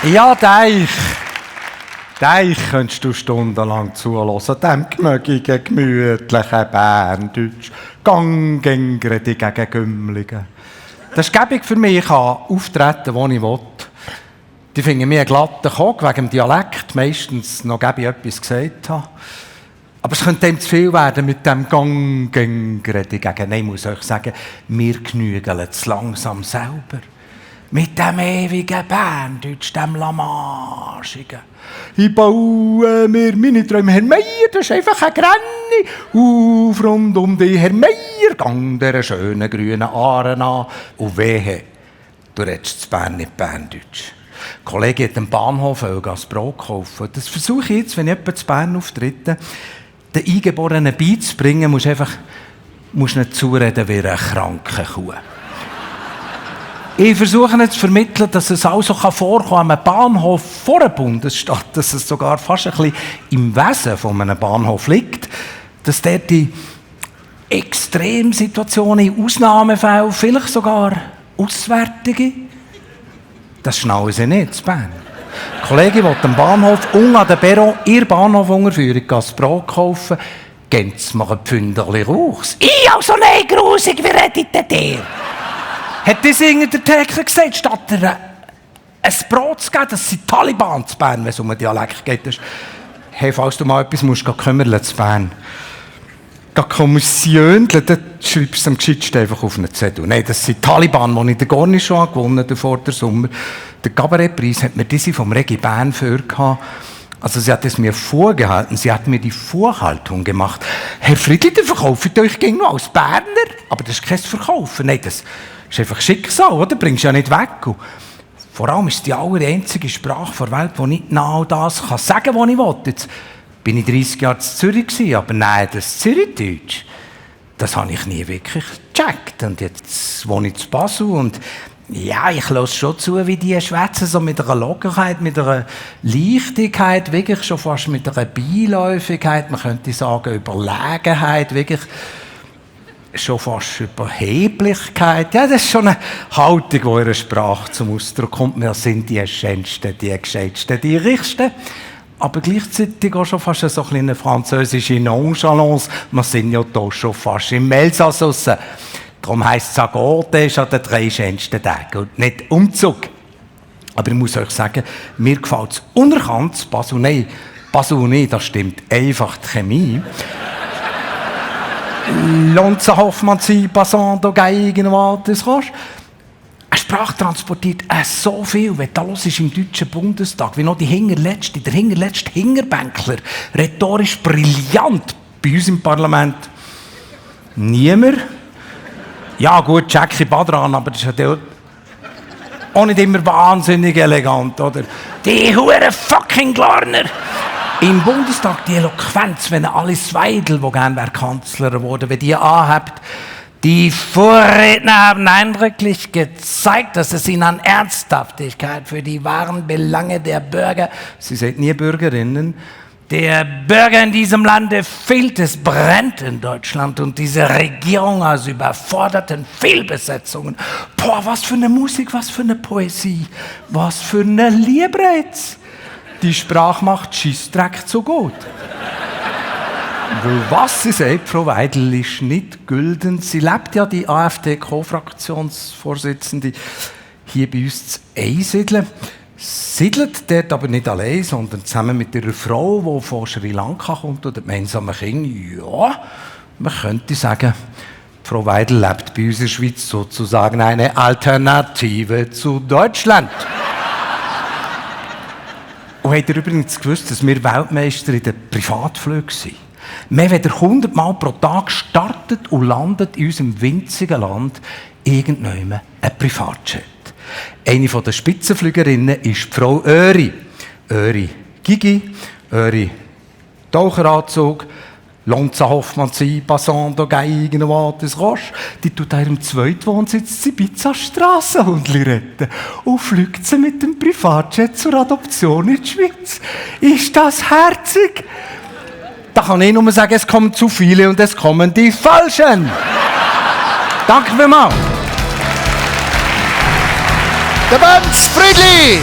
Ja, Deich könntest du stundenlang zuhören, dem gemögigen, gemütlichen Berndeutsch, Ganggängere gegen Gümmlinge. Das ist gäbig für mich, ich kann auftreten, wo ich will. Die finden mich einen glatten Kock wegen dem Dialekt, meistens noch gäbe ich etwas gesagt habe. Aber es könnte dem zu viel werden mit dem Ganggängere gegen. Nein, ich muss euch sagen, wir genügeln es langsam selber. Mit dem ewigen Berndeutsch, dem Lamaschigen. Ich baue mir meine Träume, Herr Meier, das ist einfach ein Grenni. Auf rund um dich, Herr Meier, gang der schönen grünen Aare an. Und wehe, du redest zu Bern nicht Berndeutsch. Ein Kollege hat am Bahnhof das Brot gekauft. Das versuche ich jetzt, wenn ich jemand zu Bern auftrete, den Eingeborenen beizubringen, musst nicht zureden wie eine kranke Kuh. Ich versuche nicht zu vermitteln, dass es auch so vorkommen kann, am Bahnhof vor einer Bundesstadt, dass es sogar fast ein bisschen im Wesen von einem Bahnhof liegt, dass dort die Extremsituationen, Ausnahmefälle, vielleicht sogar Auswärtige, das schnallen sie nicht zu Bern. Ein Kollege will am Bahnhof, unten an der Perron, ihr Bahnhofunterführung, das Brot kaufen, gehen sie mal ein Pfünderchen Rauchs. Ich also nicht grusig, wie redet ihr? Hat das in der Theke gesagt, statt ein Brot zu geben, das sind Taliban zu Bern, wenn es um einen Dialekt geht. Hey, falls du mal etwas musst, kümmern zu Bern. Kommissionle, dann schreibst du am gescheitsten einfach auf einen Zettel. Nein, das sind Taliban, die ich den Cornichon gewonnen habe vor der Sommer. Der Kabarettpreis hat mir diese vom Regi Bern für gehabt. Also sie hat es mir vorgehalten, sie hat mir die Vorhaltung gemacht. Herr Friedli, der verkauft euch gegen noch als Berner. Aber das ist kein Verkaufen, nein, das ist einfach Schicksal, oder? Bringst du ja nicht weg. Und vor allem ist es die einzige Sprache der Welt, die nicht genau das kann sagen, was ich will. Jetzt bin ich 30 Jahre in Zürich gewesen, aber nein, das Zürichdeutsch, das habe ich nie wirklich gecheckt. Und jetzt wohne ich in Basel und ja, ich höre schon zu, wie die schwätzen, so mit einer Lockerheit, mit einer Leichtigkeit, wirklich schon fast mit einer Beiläufigkeit, man könnte sagen Überlegenheit, wirklich schon fast Überheblichkeit. Ja, das ist schon eine Haltung, die in ihrer Sprache zum Ausdruck kommt. Wir sind die Schönsten, die Gescheitsten, die Reichsten. Aber gleichzeitig auch schon fast so eine französische Nonchalance. Wir sind ja hier schon fast im Elsass raus. Darum heisst es Agorde ist an den 3 schönsten Tagen und nicht Umzug. Aber ich muss euch sagen, mir gefällt es unerkannt, Basel und ich, das stimmt, einfach die Chemie. Lonza Hoffmann, Sie, Passant, Geigen, was kannst. Eine Sprache transportiert so viel, wenn du hörst im Deutschen Bundestag, wie noch der hinterletzte Hinterbänkler, rhetorisch brillant bei uns im Parlament. Niemand. Ja gut, Jackie Badran, aber das ist ja auch nicht immer wahnsinnig elegant, oder? Die hure fucking Glarner! Im Bundestag die Eloquenz, wenn Alice Weidel, die gerne Kanzlerin wurde, wenn die anhebt, die Vorredner haben eindrücklich gezeigt, dass es ihnen an Ernsthaftigkeit für die wahren Belange der Bürger, sie sind nie Bürgerinnen, der Bürger in diesem Lande fehlt, es brennt in Deutschland und diese Regierung aus überforderten Fehlbesetzungen. Boah, was für eine Musik, was für eine Poesie, was für eine Liebreiz. Die Sprache macht Scheissdreck zu gut. Weil was sie sagt, Frau Weidel, ist nicht gültig. Sie lebt ja, die AfD-Co-Fraktionsvorsitzende, hier bei uns zu Einsiedeln. Siedelt dort aber nicht allein, sondern zusammen mit ihrer Frau, die von Sri Lanka kommt, und gemeinsamen Kind. Ja, man könnte sagen, Frau Weidel lebt bei uns in der Schweiz sozusagen eine Alternative zu Deutschland. Und habt ihr übrigens gewusst, dass wir Weltmeister in den Privatflügen sind? Wir haben 100 Mal pro Tag startet und landet in unserem winzigen Land irgendwann ein Privatjet. Eine der Spitzenflügerinnen ist Frau Öri. Öri Gigi, Öri Taucheranzug, Lonza Hoffmann, Sie, Passant, Geigen, was Roche. Die tut ihrem Zweitwohnsitz die Pizza-Strassenhundli retten und fliegt sie mit dem Privatjet zur Adoption in die Schweiz. Ist das herzig? Da kann ich nur sagen, es kommen zu viele und es kommen die Falschen. Danke vielmals. Der Benz Friedli!